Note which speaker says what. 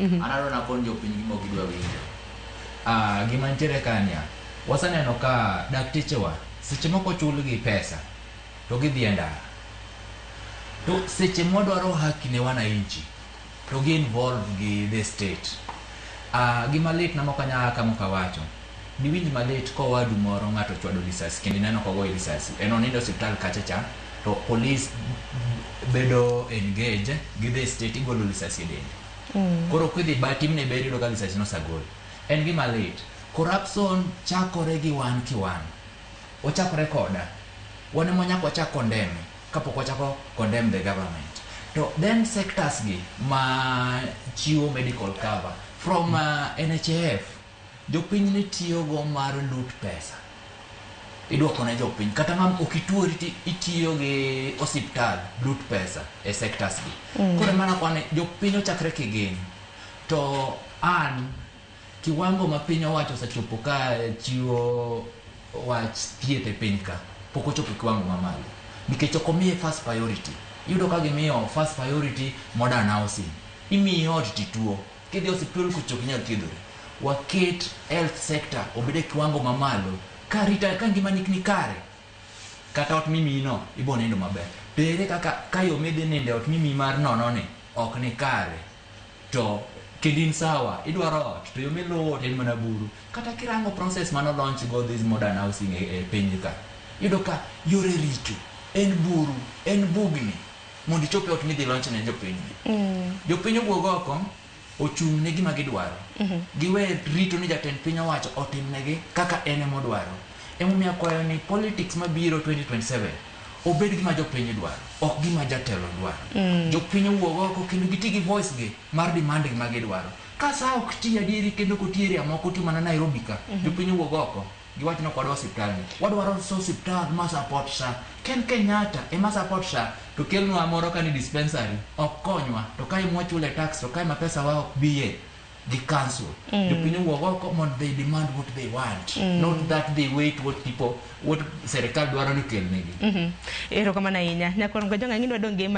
Speaker 1: An adwa nakon jopiny gima ok gidwa winjo. Ah, gima nitiere kanya, waseneno ka daktechewa seche moko chulgi pesa to gidhi e ndara. To seche mwadwaro haki ne wananchi to gi involve gi the state. Ah, gima lit na mok anyal kama ok awacho. Diwinj malit kowadu moro ng'ato ochwado lisasi kendo ineno kogoye lisasi. En onindo e osiptal kacha cha to police bedo engage gi the state igolo lisasi e dende. Koro kidhi ba timne ber iyudo ka lisasi nosegol. En gima lit. Corruption chakore gi wan ki wan. Ochakore koda. Wan ema nyaka wachak condemn kapok wachako condemn the government. To then sectors gi ma chiwo medical cover from NHIF jopiny ne tiyogo mar loot pesa. Iduoko ne jopiny. Kata ma ok ituori ti itiyo gi osiptal loot pesa e sectors gi. Koro mana kwane jopiny ochakre kigin. To an kiwango ma piny owacho osechopo ka chiwo wach thieth e piny ka pok ochopo e kiwango mamalo nikech ok omiye first priority. Iyudo ka gimiyo first priority modern housing. Imiyi ot tituo. Kidhi e osiptal kucho ok inyal thiedhori. Waket health sector obed e kiwango mamalo ka rita ka ngimani ni kare kata ot mimiyi no ibo nindo maber. To ere kaka ka yo midhi ninde ot mimiyi mar nono ni ok ni kare to kendo in sawa idwaro ot to yo miluwo to en mana buru. Kata kirango process mano launch go this modern housing e piny ka iyudo ka yore richo en buru en bugni mondo ichop e ot midhi launch ne jopiny ni. Jopiny owuog oko ochung' ne gima gidwaro. Giwe rito ni jatend piny owacho otimnegi kaka en emodwaro. Emomiyo akwayo ni politics mabiro 2027 obed gima jopiny dwaro, ok gima jatelo dwaro. Jopiny owuog oko kendo giti gi voice gi mar demand gima gidwaro. Ka sa ok ti adieri kendo ok oti area moko oti mana Nairobi ka, jopiny owuog oko giwach ni ok wadwa osiptal ni. Wadwaro osiptal ma support SHA. Ken Kenyatta ema support SHA to kelnwa moro ka ni dispensary ok konywa to kae mwachule tax to kae ma pesa wa ok biye gi council. Jopiny owuog oko mondo they demand what they want, not that they wait what people what serikal dwaro ni kelnegi.
Speaker 2: Erokamano ahinya. Nyakwar Mgajwang' ang'e ni wadong' gi matin.